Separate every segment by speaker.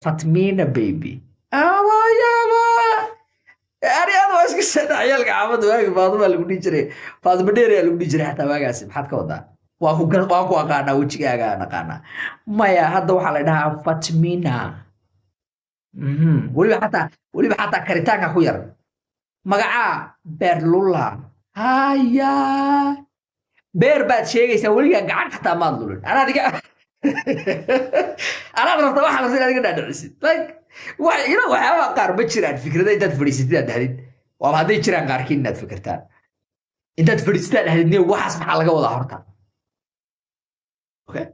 Speaker 1: Fatmina baby. Aba yaba. Ani aad waa iska soo ciyaalka xaafadda waagi Faaduma lagu dhihi jiray. Faaduma dheer ayaa lagu dhihi jiray xataa waagaasi. Maxaad ka wadaa? Waa ku waan ku aqaanaa, wejigaaga aan aqaanaa. Maya, hadda waxaa la dhahaa Fatmina. Weliba xataa karitaanka ku yar. Magacaa Berlula. Haya. Beer baad sheegaysaa, weligaa gacan xataa maad lulin. Anaad iga anaad rabta waxaa rabta inaad iga dhaadhicisid. Like wax you know waxyaabaha qaar ma jiraan fikrada intaad fadhiisatid aad dhahdid. Waaba hadday jiraan qaarkiin inaad fikirtaan. Intaad fadhiisatid aad dhahdid, "Niyow, waxaas maxaa laga wadaa horta?" Okay.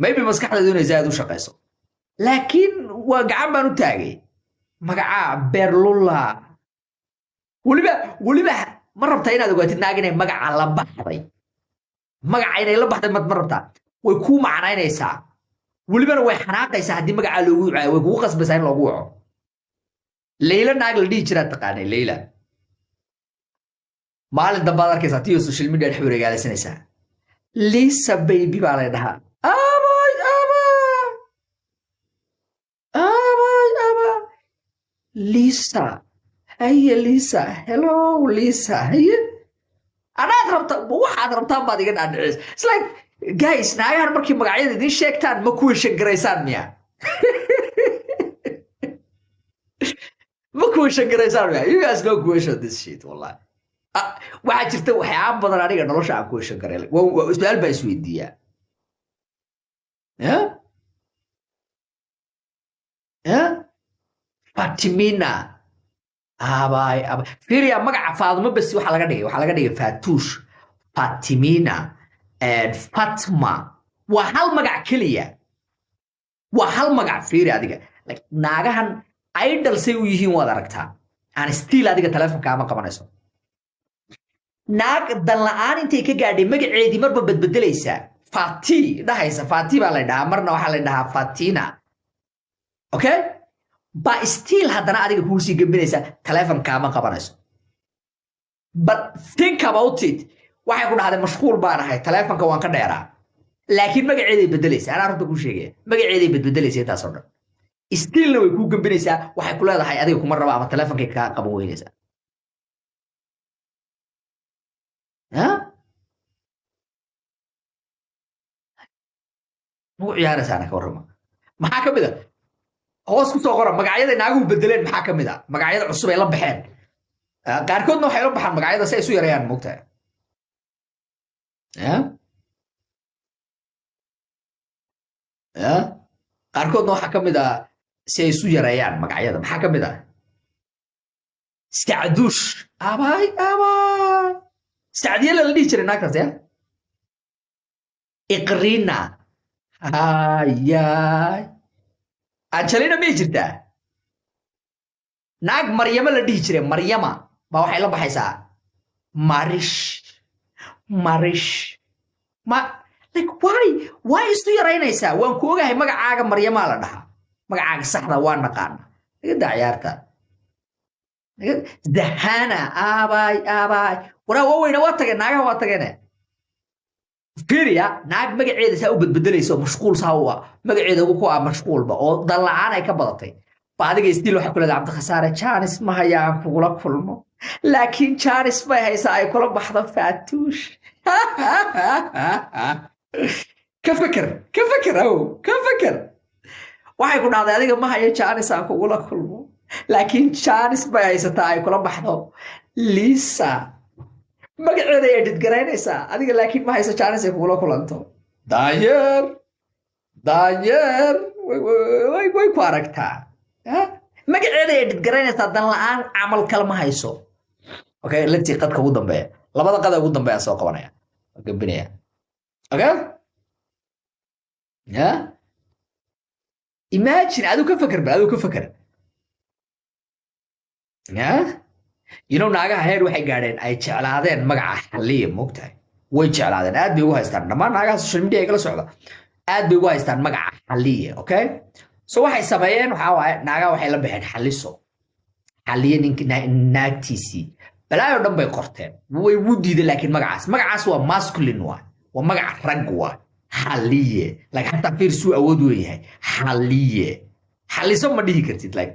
Speaker 1: Maybe maskaxdeedu inay zaad u shaqeyso. Laakiin waa gacan baan u taagay. Magacaa Berlula. Weliba ma rabtaa inaad ogaatid naag inay magaca la baxday? Magaca inay la baxday ma rabtaa? Way kuu macnaynaysaa. Welibana way xanaaqaysaa haddii magacaa loogu wacayo, way kugu qasbaysaa in loogu waco. Leyla naag la dhihi jiraa taqaanay Leyla. Maalin dambaad arkaysaa tiyo social media dhex wareegaalaysanaysaa. Lisa baby baa la dhahaa. Abay abay. Abay abay. Lisa. Haye Lisa. Hello Lisa. Haye. Anaad rabta, waxaad rabtaan baad iga dhaadhicisa. It's like, guys, naagahan markii magacyada idiin sheegtaan ma kuwa garaysaan miya? Ma kuwa garaysaan miya? You guys don't question this shit, wallahi. Ah, waxaa jirta waxyaaba badan aniga nolosha aan question garay. Su-aal baa isweydiiyaa. Yeah? Yeah? Fatimina. Abay, abay. Fiiriya magaca Faadumo bes waxaa laga dhigay Fatuush, Fatimina, and Fatma. Waa hal magac keliya. Waa hal magac, fiiri adiga. Like, naagahan idol say u yihiin waad aragtaa. Aan still adiga telefonka ama qabanayso. Naag dan la'aan intay ka gaadhay magaceedii marba badbedelaysaa. Fati dhahaysa, Fati baa la dhahaa, marna waxaa la dhahaa Fatina. Okay? Ba still haddana adiga kuu sii gembinaysa, telefonka kaama qabanayso. But think about it. Waxay ku dhahday mashquul baan ahay, telefonka waan ka dheeraa. Laakiin magaceeday bedelaysaa, anaa runta kuu sheegaya. Magaceeday bedbedelaysa intaasoo dhan. Stillna way kuu gembinaysaa, waxay ku leedahay adiga kuma raba ama telefonkay kaa qaban weynaysaa. Ha? Magu ciyaaraysaa ka warrama. Maxaa ka mid a? Hoos ku soo qora magacyada naaguhu bedeleen, maxaa ka mid a? Magacyada cusub ay la baxeen. Ah, qaarkoodna waxay la baxaan magacyada si ay isu yareeyaan, moogtahay. Ya? Ya? Qaarkoodna waxaa ka mid ah si ay isu yareeyaan magacyada. Maxaa ka mid ah? Sacduush. Abaay, abaay. Sacdiye la dhihi jiray naagtaas, ya? Iqrina. Hayaay. Angelina miyay jirtaa? Naag Maryama la dhihi jiray, Maryama baa waxay la baxaysaa Marish. Marish. Ma like why isu yaraynaysaa? Waan ku ogahay magacaaga Maryamaa la dhahaa. Magacaaga saxda waa naqaana. Naga daa ciyaarta. Zahana, abaay, abaay. Waraa waa weyna waa tageen, naagaha waa tageene. Fiiriya, naag magaceeda saa u badbedelaysa oo mashquul saa u ah, magaceeda ugu ku ah mashquulba oo dan la'aan ay ka badatay. Ba adiga still waxay ku leedahay Cabdikhasaare jaanis ma hayaan kugula kulmo. Laakiin jaanis bay haysaa ay kula baxdo Faatuush. Ka feker, ka feker, awow, ka feker. Waxay ku dhahday adiga ma hayo jaanis aan kugula kulmo. Laakiin jaanis bay haysataa ay kula baxdo Lisa. Magaceeda ay edit garaynaysaa adiga, laakiin ma hayso jaanis ay kugula kulanto. Daanyeer, daanyeer, way ku aragtaa. Ha? Magaceeda ay edit garaynaysaa, dan la'aan camal kale ma hayso. Okay, let's see qadka ugu dambeeya. Labada qada ugu dambeeya soo qabanaya. Waan gembinaya. Okay? Yeah? Imagine, adigu ka feker ba, adigu ka feker. Yeah? You know, naagaha heer waxay gaadheen ay jeclaadeen magaca Xalliya, moogtahay? Way jeclaadeen, aad bay ugu haystaan. Dhammaan naagaha social media ay kala socda aad bay ugu haystaan magaca Xalliya, okay? So waxay sameeyeen waxaa waaye, naagaha waxay la baxeen Xalliso. Xalliye ninki naagtiisii. Balaayo dhan bay qorteen. Way wuu diiday laakiin magacaas. Magacaas waa masculine waa. Waa magaca rag waa. Xalliye. Like xataa fiir suu awood weyn yahay. Xalliye. Xaliso ma dhihi kartid, like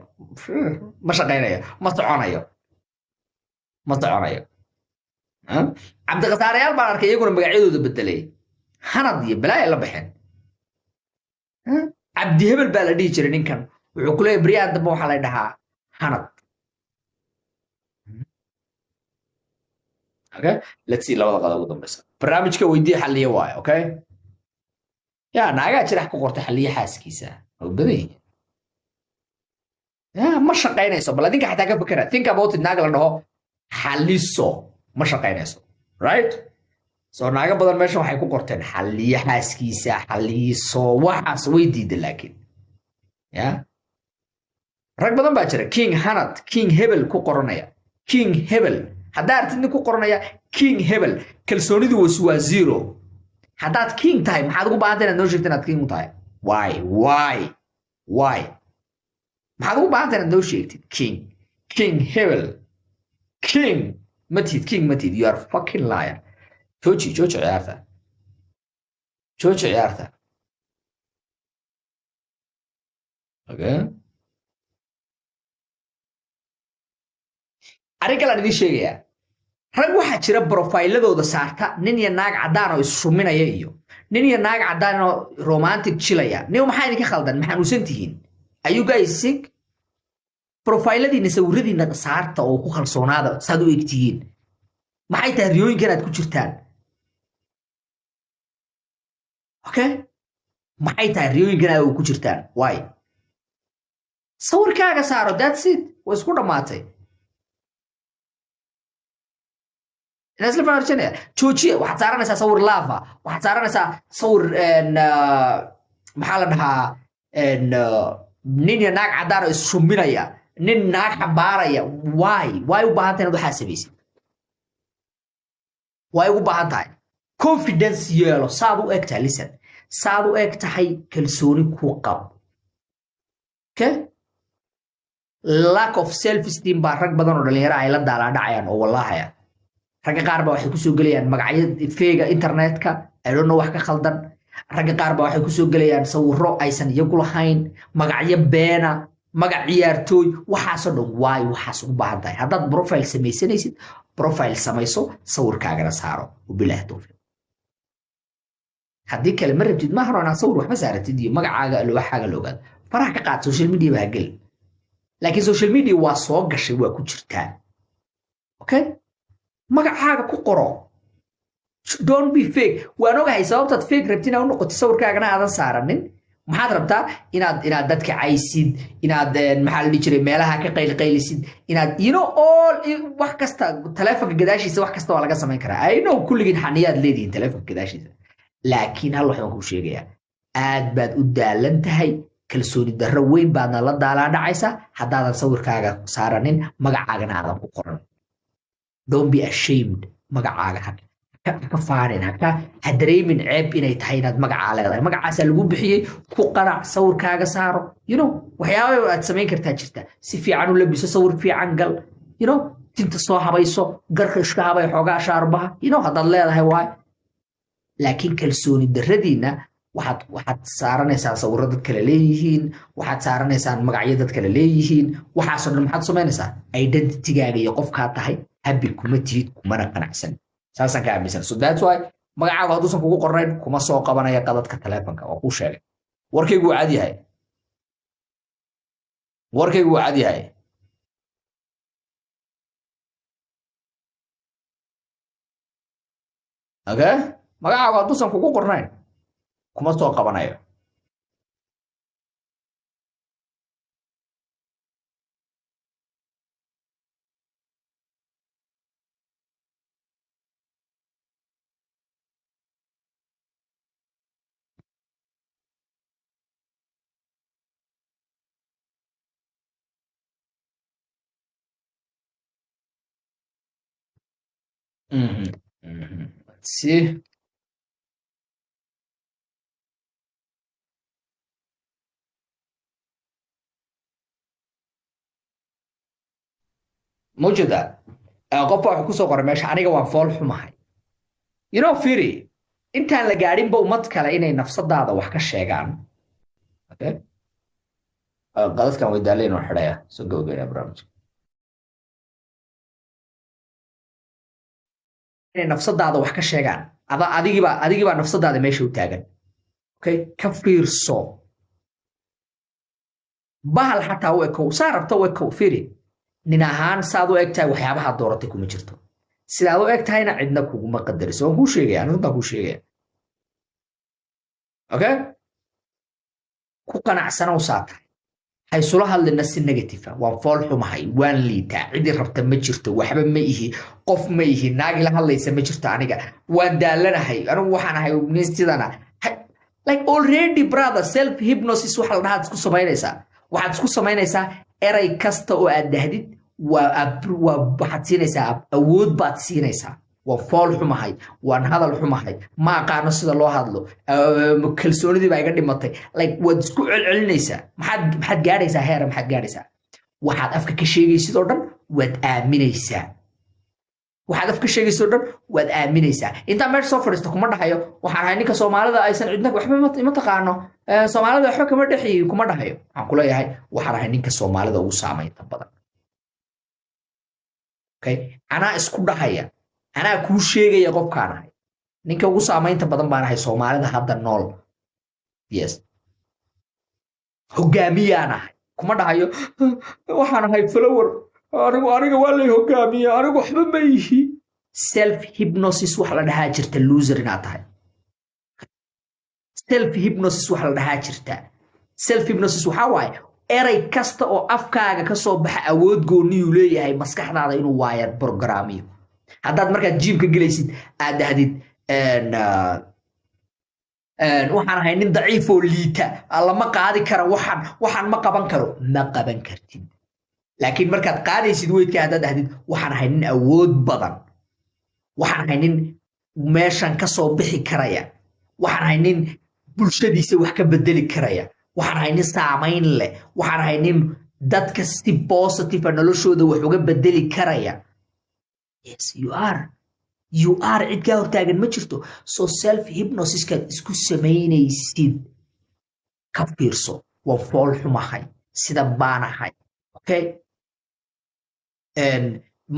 Speaker 1: ma shaqaynayo, ma soconayo, ma soconayo. Cabdikhasaareyaal baan arkay iyaguna magacyadooda bedelay, Hanad iyo balaaya la baxeen. Cabdi Hebel baa la dhihi jiray ninkan, wuxuu ku leeyahay baryahan dambe waxaa la dhahaa Hanad. Okay, let's see labada qada ugu dambeysa. Barnaamijka Weydii Xalliye waayo. Okay, ya naagaa jirax ku qortay Xalliye xaaskiisa oo badan yihiin. Ya ma shaqaynayso. Bal adinka xataa ka fikira, think about it. Naag la dhaho Xaliso ma shaqaynayso, right? So naago badan meeshan waxay ku qorteen Xalliye xaaskiisa, Xaliso, waxaas way diidan. Laakiin ya rag badan baa jira King Hanad, King Hebel ku qoranaya. King Hebel haddaa artid nin ku qoranaya King Hebel, kalsoonidu waa zero. Haddaad king tahay, maxaad ugu baahantay inaad noo sheegto inaad king u tahay? Why, why, why? Maxaad ugu baahantay inaad noo sheegtid King Hebel? King ma tihid, king ma tihid. You are fucking liar. Jooji, jooji ciyaarta, jooji ciyaarta. Okay, arrin kale aan idiin sheegayaa. Rag waxaa jira profile-adooda saarta nin iyo naag caddaan oo is-shuminaya iyo nin iyo naag caddaan oo romantic jilaya. Nin, maxaa idinka khaldan? Ma xanuunsan tihiin? Are you guys sick? Profile-adiina, sawiradiina saarta oo ku kalsoonaada saad u egtihiin. Maxay tahay riyooyinkan aad ku jirtaan? Okay, maxay tahay riyooyinkan aad ku jirtaan? Why? Sawirkaaga saaro, that's it, way isku dhammaatay. Isla fahansanaya. Joojiya. Waxaad saaranaysaa sawir lava, waxaad saaranaysaa sawir, maxaa la dhahaa, nin iyo naag caddaan oo is-shuminaya, nin naag xambaaraya. Why? Why u baahan tahay inaad waxaa samaysid? Way ugu baahan tahay confidence yeelo. Saad u eg tahay, listen, saad u eg tahay kalsooni ku qab. Okay, lack of self esteem baa rag badan oo dhalinyaro ay la daalaadhacayaan oo wallaahaya. Ragga qaar baa waxay kusoo gelayaan magacyo fake-ga internetka. I don't know wax ka khaldan. Ragga qaar baa waxay kusoo gelayaan sawirro aysan iyagu lahayn, magacyo beena, magac ciyaartooy, waxaasoo dhan. Waay waxaas ugu baahan tahay? Haddaad profile samaysanaysid, profile samayso, sawirkaagana saaro. Wabilaahi towfiiq. Haddii kale ma rabtid maahan inaad sawir waxba saaratid iyo magacaaga, waxaaga la ogaado, faraha ka qaad, social media baa geli. Laakiin social media waa soo gashay, waa ku jirtaa. Okay, magacaaga ku qoro, don't be fake. Waan ogahay sababtaad fake rabtid inaad u noqotid, sawirkaagana aadan saaranin. Maxaad rabtaa? Inaad dadka caysid, inaad, maxaa la dhihi jiray, meelaha ka qaylqaylisid, inaad all wax kasta. Taleefonka gadaashiisa wax kasta waa laga samayn karaa. I know kulligiin xaniyaad leedihiin taleefonka gadaashiisa. Laakiin hal wax baan kuu sheegayaa: aad baad u daalan tahay, kalsooni darro weyn baadna la daalaa dhacaysa haddaadan sawirkaaga saaranin, magacaagana aadan ku qoran. Don't be ashamed. Magacaaga ha ka faanin, haka ha dareemin ceeb inay tahay inaad magacaa leedahay. Magacaasaa lagu bixiyey, ku qanac, sawirkaaga saaro. Waxyaaba aad samayn kartaa jirta. Si fiican u labiso, sawir fiican gal, tinta soo habayso, garka iska habay, xoogaa shaarbaha haddaad leedahay waay. Laakiin kalsooni darradiina waxaad saaranaysaan sawirro dad kale leeyihiin, waxaad saaranaysaan magacyo dad kale leeyihiin. Waxaasoo dhan maxaad samaynaysaa? Identity-gaaga iyo qofkaa tahay happy kuma tihid, kumana qanacsan. Saasaan ka aaminsan. So that's why magacaagu hadduusan kugu qornayn, kuma soo qabanaya qadadka taleefonka. Waa kuu sheegay. Warkaygu waa cad yahay, warkaygu waa cad yahay. Okay, magacaagu hadduusan kugu qornayn, kuma soo qabanayo. Let's see. Mawjada qof baa wuxuu kusoo qoray meesha: "Aniga waan fool xumahay." Firi, intaan la gaadhinba ummad kale inay nafsadaada wax ka sheegaan. Okay, Qadadkan way daaleen oo xidhaya, soo gabagabeynaya barnaamijka. Inay nafsadaada wax ka sheegaan, ada adigibaa nafsadaada meesha u taagan. Okay, ka fiirso. Bahal xataa u ekow, saa rabta u ekow. Fiiri, nin ahaan saad u eg tahay, waxyaabaha dooratay kuma jirto. Sidaad u eg tahayna cidna kuguma qadariso. Waan kuu sheegaya, ani runtaan kuu sheegaya. Okay, ku qanacsanow saa tahay. Haysula hadlina si negative ah: "Waan fool xumahay, waan liitaa, cidii rabta ma jirto, waxba ma ihi, qof ma ihi, naagila hadlaysa ma jirto, aniga waan daalanahay, anigu waxaan ahay nin sidana." Like, already, brother, self hypnosis waxa la dhahaa isku samaynaysaa. Waxaad isku samaynaysaa eray kasta oo aad dhahdid waa waxaad siinaysaa awood baad siinaysaa. "Waan fool xumahay, waan hadal xumahay, ma aqaano sida loo hadlo, kalsoonidii baa iga dhimatay." Like, waad isku celcelinaysaa. Maxaad gaadhaysaa heera? Maxaad gaadhaysaa? Waxaad afka ka sheegaysid oo dhan waad aaminaysaa. Waxaad afka sheegaysid oo dhan waad aaminaysaa. Intaa meesha soo fadhiisto kuma dhahayo "Waxaan ahay ninka Soomaalida aysan cidna waxba ma taqaano, Soomaalida waxba kama dhexi" kuma dhahayo. Waxaan kuleeyahay waxaan ahay ninka Soomaalida ugu saamaynta badan. Okay, anaa isku dhahaya, anaa kuu sheegaya qofkaan ahay. Ninka ugu saamaynta badan baan ahay Soomaalida hadda nool. Yes, hogaamiyaan ahay. Kuma dhahayo "Waxaan ahay follower, aniga waa lay hogaamiya, anigu waxba ma ihi." Self hypnosis waxa la dhahaa jirta, loser inaad tahay. Self hypnosis waxa la dhahaa jirta. Self hypnosis waxaa waaye eray kasta oo afkaaga ka soo baxa awood gooniyuu leeyahay maskaxdaada inuu waaya programmiyo. Haddaad markaad gym-ka gelaysid aad dhahdid "Waxaan ahay nin daciif oo liita, lama qaadi kara waxaan, ma qaban karo," ma qaban kartid. Laakiin markaad qaadaysid weight-ka haddaad dhahdid "Waxaan ahay nin awood badan, waxaan ahay nin meeshan ka soo bixi karaya, waxaan ahay nin bulshadiisa wax ka bedeli karaya, waxaan ahay nin saamayn leh, waxaan ahay nin dadka si positive a noloshooda wax uga bedeli karaya," yes, you are, you are. Cid kaa hortaagan ma jirto. So self hypnosis-kaad isku samaynaysid ka fiirso. "Waan fool xumahay, sida baanahay, okay,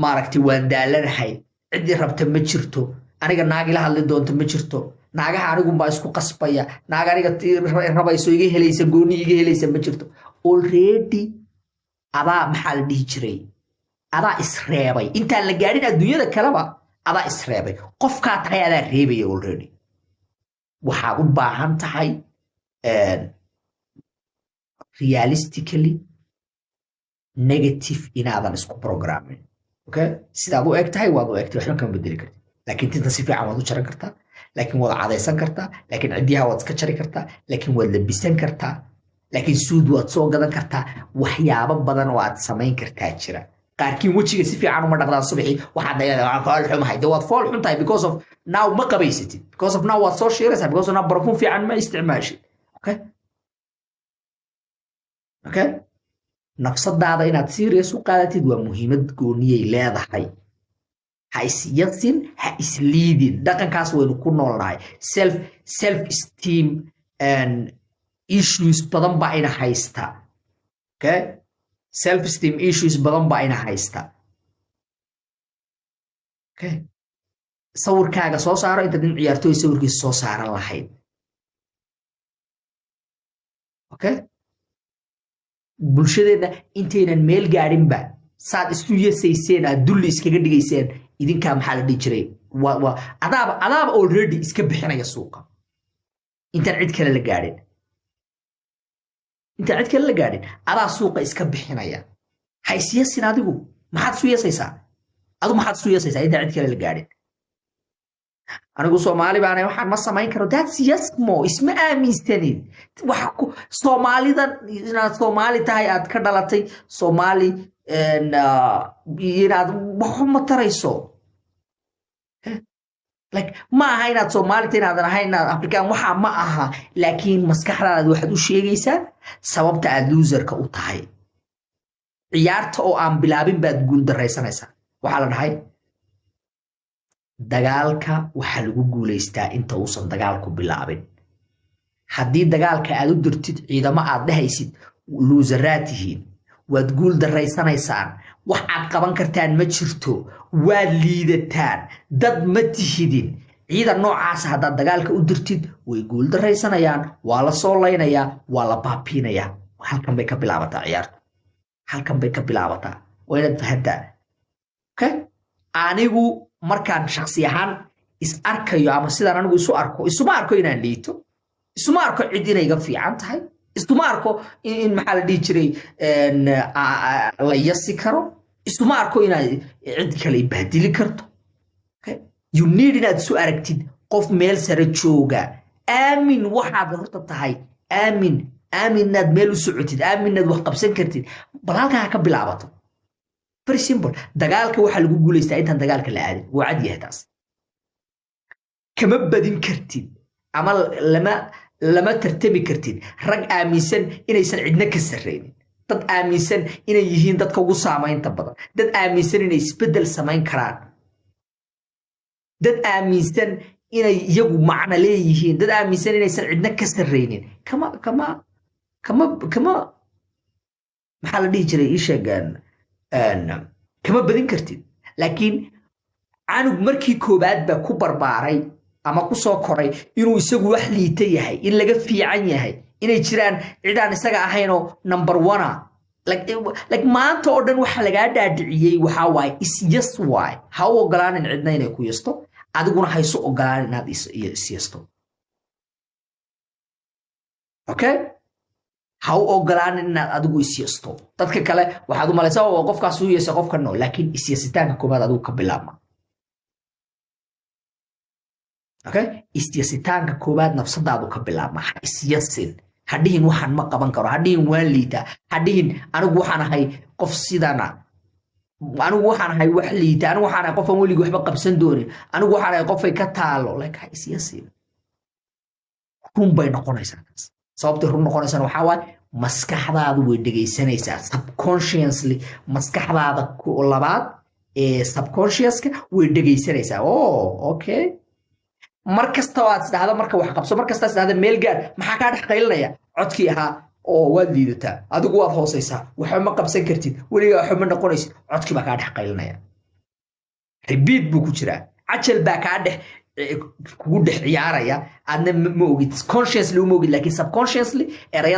Speaker 1: maaragtay, waan daalanahay, ciddii rabta ma jirto, aniga naag ila hadli doonta ma jirto, naagaha anigunbaa isku qasbaya, naag aniga rabayso iga helaysa, gooni iga helaysa ma jirto." Already adaa, maxaa la dhihi jiray, adaa isreebay. Intaan la gaadhin adduunyada kaleba adaa isreebay. Qofkaa tahay adaa reebaya already. Waxaad u baahan tahay realistically negative inaadan isku programmin. Okay, sidaad u eg tahay waad u egtahay, waxba kama bedeli kartid. Laakiin tinta si fiican waad u jaran kartaa, laakiin waad cadaysan kartaa, laakiin ciddiyaha waad iska jari kartaa, laakiin waad labisan kartaa, laakiin suud waad soo gadan kartaa. Waxyaabo badan oo aad samayn kartaa jira. Qaarkiin wejiga si fiican uma dhaqdaan subaxii. Waxaad leedahay "Waan fool xumahay." De waad fool xun tahay because of now ma qabaysatid, because of now waad soo shiiraysaa, because of now barfuun fiican ma isticmaashid. Okay, nafsadaada inaad serious u qaadatid waa muhiimad gooniyay leedahay. Ha isyasin, ha isliidin. Dhaqankaas waynu ku noolnahay. Self esteem and issues badan baa ina haysta. Okay, self esteem issues badan baa ina haysta. Okay, sawirkaaga soo saaro intaad nin ciyaartooy sawirkiisa soo saaran lahayd. Okay, bulshadeenna intaynan meel gaadhinba saad isu yesayseen, aad dulli iskaga dhigayseen idinkaa, maxaa la dhihi jiray, waa adaaba already iska bixinaya suuqa intaan cid kale la gaadhin. Intaan cid kale la gaadhin adaa suuqa iska bixinaya. Ha isyasin adigu. Maxaad isu yasaysaa adu? Maxaad isu yasaysaa intaan cid kale la gaadhin? "Anigu Soomaali baana, waxaan ma samayn karo." That's yasmo. Isma aaminsanid. Wax Soomaalidan inaad Soomaali tahay, aad ka dhalatay Soomaali, inaad waxba ma tarayso. Like, ma aha inaad Soomaali tahay, inaadan ahayn, inaad Afrikaan, waxa ma aha. Laakiin maskaxdaada waxaad u sheegaysaa sababta aad loser-ka u tahay. Ciyaarta oo aan bilaabin baad guuldaraysanaysaa. Waxaa la dhahay dagaalka waxaa lagu guulaystaa inta uusan dagaalku bilaabin. Haddii dagaalka aad u dirtid ciidamo aad dhehaysid Loser-aad tihiin, waad guul daraysanaysaan, wax aad qaban kartaan ma jirto, waad liidataan, dad ma tihidin. Ciidan noocaasa haddaad dagaalka u dirtid, way guul daraysanayaan, waa la soo laynayaa, waa la baabiinayaa. Halkan bay ka bilaabataa ciyaartu, halkan bay ka bilaabataa. Waa inaad fahantaa, okay? Anigu markaan shaksi ahaan is arkayo ama sidaan anigu isu arko, isuma arko inaan liito, isuma arko cid inay iga fiican tahay, isuma arko in maxaa la dhihi jiray, la yasi karo, isuma arko inaad cid kale bahdili karto. You need inaad isu aragtid qof meel sare jooga. Aamin waxaad horta tahay, aamin, aamin inaad meel u socotid, aamin inaad wax qabsan kartid. Bal halkaa ha ka bilaabato. Very simple. Dagaalka waxaa lagu guulaystaa intaan dagaalka la aadin. Waa cad yahay taas. Kama badin kartid ama lama tartami kartid rag aaminsan inaysan cidna ka sarreynin, dad aaminsan inay yihiin dadka ugu saamaynta badan, dad aaminsan inay isbeddel samayn karaan, dad aaminsan inay iyagu macno leeyihiin, dad aaminsan inaysan cidna ka sarreynin. Kama maxaa la dhihi jiray, ii sheeg, kama badin kartid. Laakiin canug markii koowaad baa ku barbaaray ama ku soo koray inuu isagu wax liita yahay, in laga fiican yahay, inay jiraan cidaan isaga ahaynoo number one. Like maanta oo dhan waxa lagaa dhaadhiciyey waxaa waaye isyas waay. Ha u ogolaanin cidna inay ku yasto, adiguna ha isu ogolaanin inaad isyasto. Okay, ha u ogolaanin inaad adigu isyasto. Dadka kale waxaad u malaysaa oo qofkaas u yeesay qofka no, laakiin isyasitaanka koobaad adigu ka bilaabma. Okay, isyasitaanka koobaad nafsadaadu ka bilaabma. Ha isyasin, ha dhihin waxaan ma qaban karo, ha dhihin waan liitaa, ha dhihin anigu waxaan ahay qof sidana, anigu waxaan ahay wax liita, anigu waxaan ahay qof aan weligii waxba qabsan doonin, anigu waxaan ahay qofay ka taalo. Like, ha isyasin. Run bay noqonaysaa taas. Sababtay run noqonaysana waxaa waaye maskaxdaadu way dhegaysanaysaa subconsciously. Maskaxdaada labaad ee subconsciouska way dhegaysanaysaa. Oh, okay. Mar kasta oo aad isdhahdo marka wax qabso, mar kasta isdhahda meel gaar, maxaa kaa dhex qaylinaya? Codkii ahaa oo waad liidataa, adigu waad hoosaysaa, waxba ma qabsan kartid, weligaa waxba ma noqonaysid. Codkii baa kaa dhex qaylinaya. Repeat buu ku jiraa. Cajal baa kaa dhex kugu dhex ciyaaraya. Aadna ma ogid, consciously uma ogid, laakiin subconsciously erayada